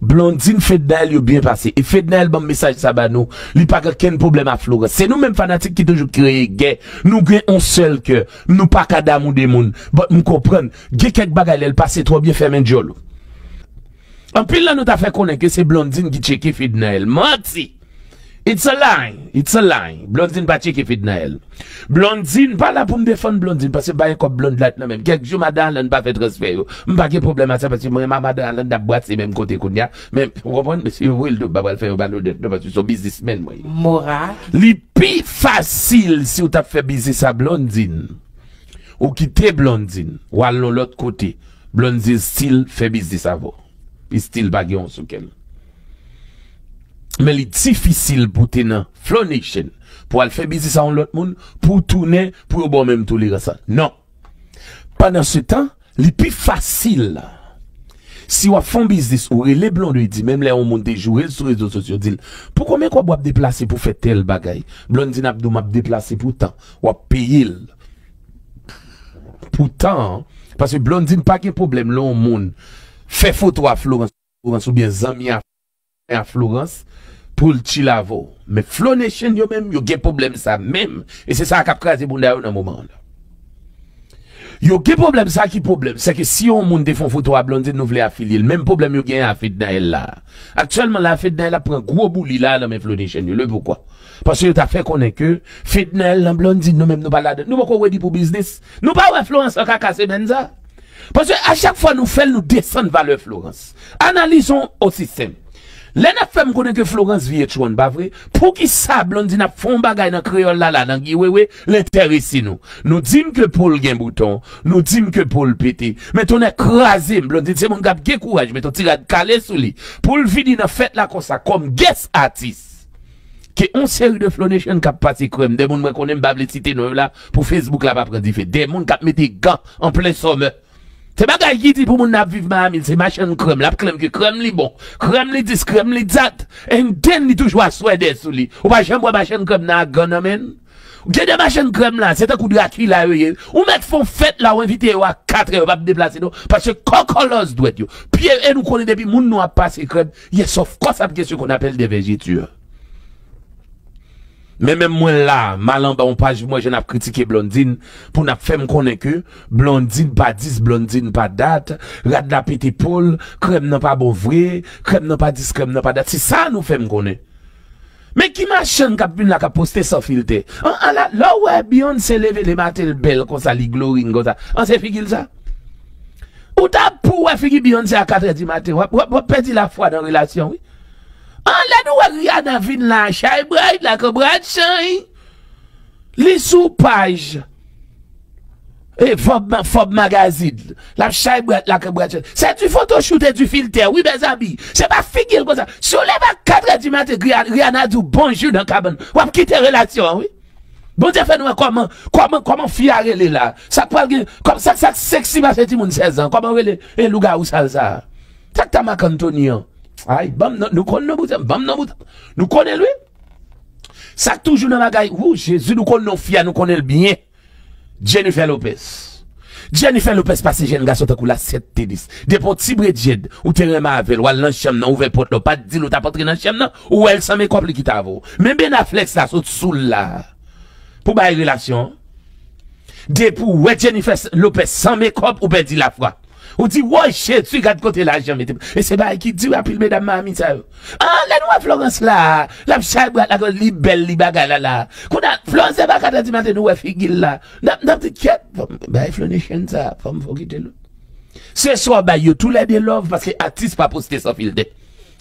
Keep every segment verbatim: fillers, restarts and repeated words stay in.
Blondine, Fednaelle, yo byen pase. E Fednaelle ban m mesaj sa ba nou. Li pa gen kenn pwoblèm a Florence. Se nou menm fanatik ki toujou kreye gè. Nou gen on sèl kè. Nou pa ka damou de moun. But m konprann. Gen kèk bagay lè l pase twò byen, fèmen djòl ou. Anpil nan nou ta fè konnen ke se Blondine ki tcheke Fednaelle. Manti! It's a lie. It's a lie. Blondine pa tcheke Fednaelle. Blondine pa la pou m defann Blondine, paske m pa gen kòb Blondine nan menm. Kèk jou madan Alan pa fè transfè yo. M pa gen pwoblèm a sa, paske mwen, madan Alan n ap brase menm kote kounye a. Men, ou konprann? Mesye, yo voye l tou, m pa pral fè yo malonèt, non, paske se yon biznismenn mwen ye. Mora. Li pi fasil si w t ap fè biznis a Blondine. Ou kite Blondine, w al yon lòt kote. Blondine still fè biznis avè w. Li still pa gen yon sou kè l. Men li difisil pou te nan Flow Nation, pou al fè biznis a yon lòt moun, pou w tounen, pou yo ba w menm tolerans lan. Non. Pandan se tan, li pi fasil. Si w ap fè yon biznis, ou rele Blondedy, menm lè yon moun te joure l sou rezo sosyo, di l, "Pou konbyen kòb w ap deplase pou fè tèl bagay?" Blondine ap di w, "M ap deplase pou tan." W ap peye l pou tan an. Paske Blondine pa gen pwoblèm lè yon moun fè foto a Florence, Florence oubyen zanmi a, a Florence pou l chill avè w. Men Flow Nation yo menm, yo gen pwoblèm sa menm. E se sa k ap kraze bounda yo nan moman an la. Yo gen pwoblèm sa ki pwoblèm. Se ke si yon moun te fè yon foto a Blondine, nou vle afilye l. Menm pwoblèm yo genyen a Fednaelle la. Aktyèlman la, Fednaelle ap pran gwo bouli la nan men Flow Nation yo. Le poukwa? Paske yo ta fè konnen ke Fednaelle nan Blondine, nou menm nou pa ladan. Nou poko redi pou biznis. Nou pa wè Florence an kaka semèn sa? Paske a chak fwa nou fè l, nou desann valè Florence. Analizon o sistèm. Lè n ap fè m konnen ke Florence V H one, pa vre? Poukisa Blondine ap fè yon bagay nan kreyòl la, la, nan Guy Wewe, l enterese nou? Nou di m ke po l gen bouton, nou di m ke po l pete. Men tonnè kraze m, Blondine se moun k ap gen kouraj, met yon ti rad kale sou li. Pou l vini nan fèt la konsa, kòm guest artist. Ke yon seri de Flow Nation k ap pase krèm. De moun mwen konnen, m pa vle site non yo la, pou Facebook la pa pran dife. De moun k ap mete gan an plen summer. Se bagay ki di pou moun nan ap viv Miami, se machann krèm. L ap klenm ke krèm li bon. Krèm li dis, krèm li dat. And then li toujou a swèdè sou li. Ou pa janm wè machann krèm nan ak gan nan men l? Gen de machann krèm la, se tankou Drakila yo ye. Ou mèt fè yon fèt la, ou envite yo a katrè, yo p ap deplase non. Paske kòkòlòz dwèt yo. Pye, e nou konnen depi moun nou ap pase krèm, yes of course ap gen ce qu'on appelle des vergetures. Men menm mwen la, m al anba yon paj mwen, jan ap kritike Blondine, pou n ap fè m konnen ke Blondine pa dis, Blondine pa dat, rad la pete po l, krèm nan pa bon vre, krèm nan pa dis, krèm nan pa dat. Se sa nou fè m konnen. Men ki machann k ap vin la k ap poste san filtè? An, an la, lè w wè Beyoncé leve lematen, l bèl konsa, li glowing konsa. An, se figi l sa? Ou ta pou wè figi Beyoncé a katrè di maten, w ap, w ap, w ap pèdi lafwa nan relasyon, wi. An, lè nou wè Rihanna vin la, chay bray, like a brad chay. Li sou paj. E Forbes, Forbes Magazine. L ap chay brat, like a brad chay. Se du photoshoot et du filter, wi, mezanmi. Se pa figi l konsa. Si w leve a katrè di maten, Rihanna, Rihanna di w bonjou nan kabann, w ap kite relasyon an, wi. Bondye fè n wè kòman, kòman, kòman fi a rele la. Sa k pral gen, kòm, sa, sa k seksi pase timoun sèz an. Kòman rele, e lougawou sal sa a? Sa k ta Marc Anthony an? Ay, ban m non, nou konn non bouzèm, ban m non bouzèm. Nou konnen l, wi. Sa k toujou nan bagay, wou, Jezi, nou konn non fi a, nou konnen l byen. Jennifer Lopez. Jennifer Lopez pa se jèn gason tankou lasyèt tenis. Depi yon ti bredjèd, ou te renmen avè l, w al nan chanm nan, ouvè pòt la, w pa t di l ou t ap antre nan chanm nan, ou wè l san mekòp, li kite avè w. Men Ben Affleck sa sot sou l la. Pou bay relasyon an. Depi w wè Jennifer Lopez san mekòp, ou pèdi lafwa. Ou di, "Woy, Jezi, gad kote lajan mete m." E se bagay ki di, anpil medam Miami sa yo. Ah, lè nou wè Florence la, l ap chay brat la, li bèl, li bagay la la. Kounye a, Florence se pa katrè di maten, nou wè figi l la. N ap, n ap di, "Kyèt, fò m bay Flow Nation sa, fò m fò kite l." Se sa w bay yo toulède love, paske atis pa poste san filtè.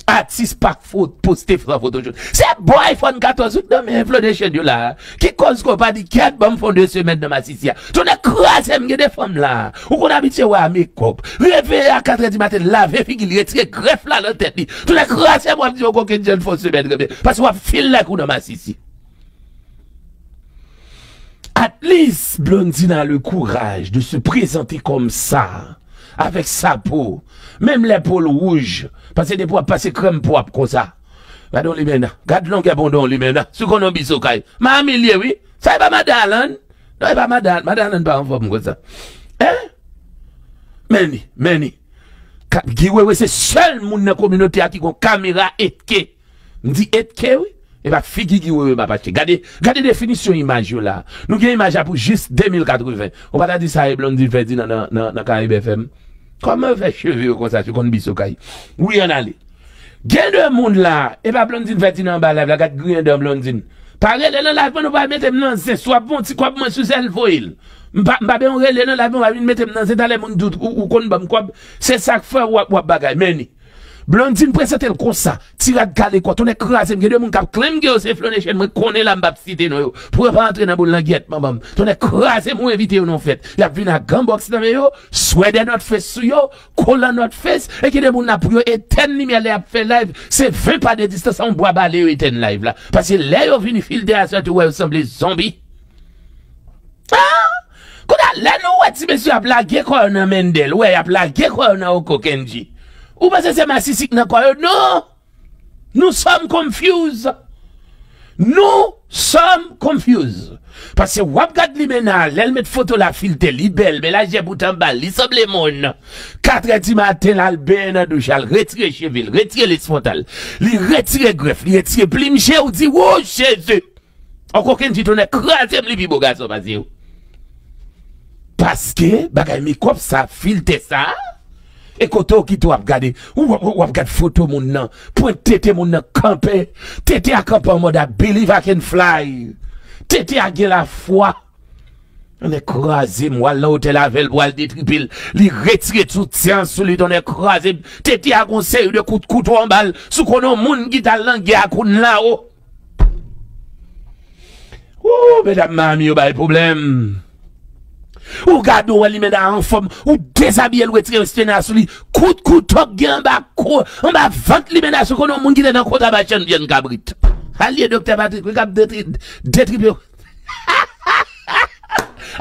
Atis pa fo-, poste san photoshoot. Se boy iPhone katòz ou t nan men Flow Nation yo la. Ki kòz ke w pa di, "Kyèt, ban m fè yon de semèn nan masisi a." Tonnè kraze m, gen de fanm la. Ou konn abitye wè a mekòp. Reveye a katrè di maten, lave figi l, retire grèf la nan tèt li. Tonnè kraze m, w ap di yon kokenn jèn fè yon semèn reveye. Paske w ap feel like ou nan masisi. At least, Blondine a le courage de se présenter comme ça, avec sa peau. Menm lè po l wouj, paske depi w ap pase krèm po w ap konsa. Gade yon limena, gad longè bondon yon limena. Si w konn yon bisokay, Miami l ye, wi. Sa e pa madan Alan? Non, e pa madan, madan Alan pa anfòm konsa. Hein? Men li, men li. Ka- Guy Wewe se sèl moun nan kominote a ki gon kamera etke. M di etke wi. E pa figi Guy Wewe m ap achte. Gade, gade definisyon imaj yo la. Nou gen imaj la pou jis de mil katreven. Ou pa ta di sa e Blondine Ferdinand nan, nan, nan Caraïbes F M. Kòman yo fè cheve yo konsa, se konn bisokay. Wi, ann ale. Gen de moun la, e pa Blondine Ferdinand anba live la, gad griyen dan Blondine. Pa rele nan live mwen, nou pa mete m nan zen, si w ap bon ti kòb mwen sou sèl voye l. M pa, m pa bezwen rele nan live mwen, pa vin mete m nan zen, talè moun di w, ou, ou konn ban m kòb. Se sa k fè w ap, w ap bagay, men ni. Blondine prezante l konsa, ti rad kale kò, tonnè kraze m, gen de moun k ap klenm ke yo se Flow Nation, mwen konnen la m p ap site non yo, pou yo pa antre nan boul langyèt manman m, tonnè kraze m, ou envite yo nan yon fèt, y ap vin ak gran bòks nan men yo, swèdè North Face sou yo, kolan North Face, e gen de moun la pou yo etèn limyè lè y ap fè live, se ven pa de distans, a yon bwa bale yo etèn live la, paske lè yo vini filtè a sòti, ou wè yo sanble zonbi. Ah! Kounye a, lè nou wè ti mesye ap lage kò yo nan Mendel, wè y ap lage kò yo nan Oko Kendji. Ou panse se masisi k nan kò yo? Non! Nous sommes confused. Nous sommes confused. Paske w ap gad Limena, lè l met foto la filtè, li bèl, men lajè bout anba l, li sanble moun. Katrè di maten, l al benyen nan douch, al retire cheve l, retire lespanta l, li retire grèf, li retire plim je, ou di, wo, Jezi! Oko Kendji tonnè kraze m, li pi bo gason pase yo. Paske bagay mekòp sa, filtè sa, e kote w kite w ap gade, w, w, w ap gad foto moun nan, pwent tete moun nan kanpe, tete a kanpe an mòd I believe I can fly. Tete a gen lafwa. Tonnè kraze m, w al nan otèl avè l pou al detripe l. Li retire soutyen an sou li, tonnè kraze m. Tete a gon seri de kout kouto anba l. Si w konnen yon moun ki t al nan gè a kounye la o. Woo, medam Miami yo bay pwoblèm. Ou gade, ou wè Limena anfòm, ou dezabiye l, ou retire soutyen an sou li. Kout kouto k gen anba ko, anba vant Limena, si w konnen yon moun ki te nan kontra machann vyann kabrit. Al ye Doktè Patrick, wi, k ap detri-, detripe w.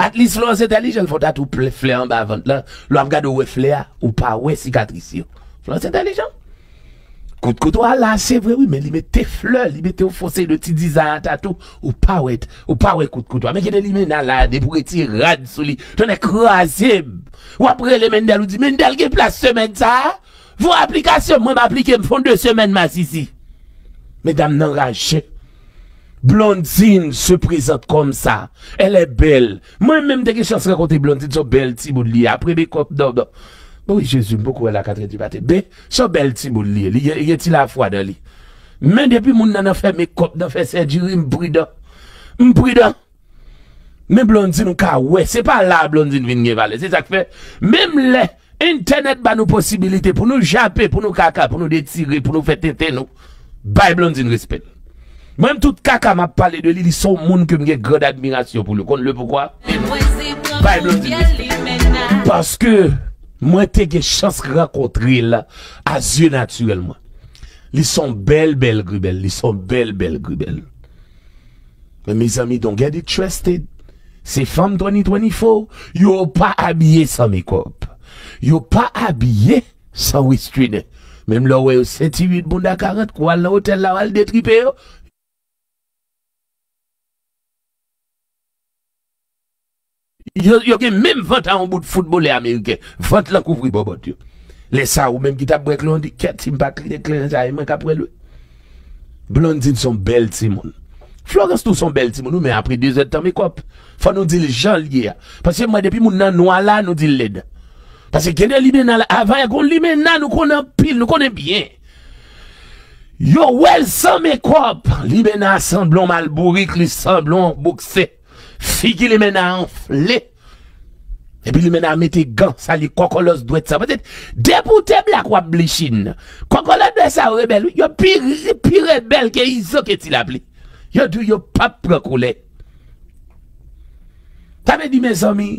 At least Florence entèlijan, l fè w tatou ple-, flè anba vant lan. Lè w ap gade, ou wè flè a, ou pa wè sikatris yo. Florence entèlijan. Kout kouto a la, se vre wi, men li mete flè, li mete yon fo seri de ti dizay an tatou, ou pa wè, ou pa wè kout kouto a. Men kite Limena la, depi w retire rad sou li, tonnè kraze m. W ap rele Mendel, ou di, Mendel gen plas semèn sa a? Voye aplikasyon, mwen m aplike, m fè yon de semèn masisi. Medam nan raje. Blondine se présente comme ça. Elle est belle. Mwen menm te gen chans rankontre Blondine, se yon bèl timoun li ye. Apre mekòp, non, non. Bon, wi, Jezi, m poko wè l a katrè di maten. Men, se yon bèl timoun li ye. Li gen, li gen ti lafwa nan li. Men depi moun nan, nan fè mekòp, nan fè sèjiri, m pridan. M pridan. Men Blondine, ou ka wè, se pa la Blondine vin gen valè. Se sa k fè, menm lè entènèt ba nou posibilite pou nou jape, pou nou kaka, pou nou detire, pou nou fè tenten nou, bay Blondine respè l. Mwen menm, tout kaka m ap pale de li, li se yon moun ke m gen grand admirasyon pou li. Ou konn le poukwa? Bay Blondine respè. Paske mwen te gen chans rankontre l a zye natirèl mwen. Li se yon bèl, bèl gribèl, li se yon bèl, bèl gribèl. Men mezanmi, don't get it twisted. Se fanm twenty twenty-four, yo pa abiye san mekòp. Yo pa abiye san westwinnen. Menm lè w wè yo senti uit, bounda karant, kou w al nan otèl la, w al detripe yo. Yo, yo gen menm vant a yon bout foutbolè ameriken. Vant lan kouvri bòbòt yo. Lè sa, ou menm ki t ap bwè kleren, w di, kèt, si m pa kite kleren sa, e mwen k ap wè l wi. Blondine se yon bèl timoun. Florence tou se yon bèl timoun wi, men apre dezèdtan mekòp, fò nou di l jan l ye a. Paske mwen, depi moun nan nwa la, nou di l lèd. Paske gen de limena la, avan gon limena, nou konnen anpil, nou konnen byen. Yo wè l san mekòp. Limena sanble yon malbourik, li sanble yon bokse. Figi limena anfle. Epi limena mete gan, sa li kòkòlòs dwèt sa. Petèt, depi w te blak, w ap bli chin. Kòkòlòs dwèt sa yo rebèl wi. Yo pi, pi rebèl ke izo, ke ti lapli. Yo di w yo p ap pran koulè. Sa vle di, mezanmi,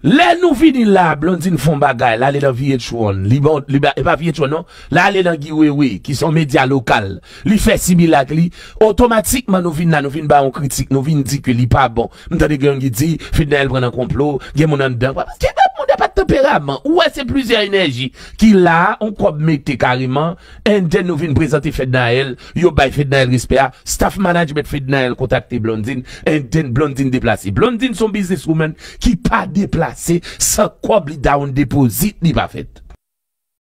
lè nou vini la, Blondine fè yon bagay, l ale nan V H one, li bon, li ba, e pa V H one non, l ale nan Guy Wewe, ki se yon medya lokal, li fè similak li, otomatikman nou vin la, nou vin ba yon kritik, nou vin di ke li pa bon. M tande gen youn ki di, Fednaelle pran nan konplo, gen moun anndan. Paske moun yo pa t tanperaman. Ou wè se plizyè enèji ki la, yon kòb mete kareman, and then nou vin prezante Fednaelle, yo bay Fednaelle respè a, staff management Fednaelle kontakte Blondine, and then Blondine deplase. Blondine se yon businesswoman ki pa deplase san kòb li down deposit li pa fèt.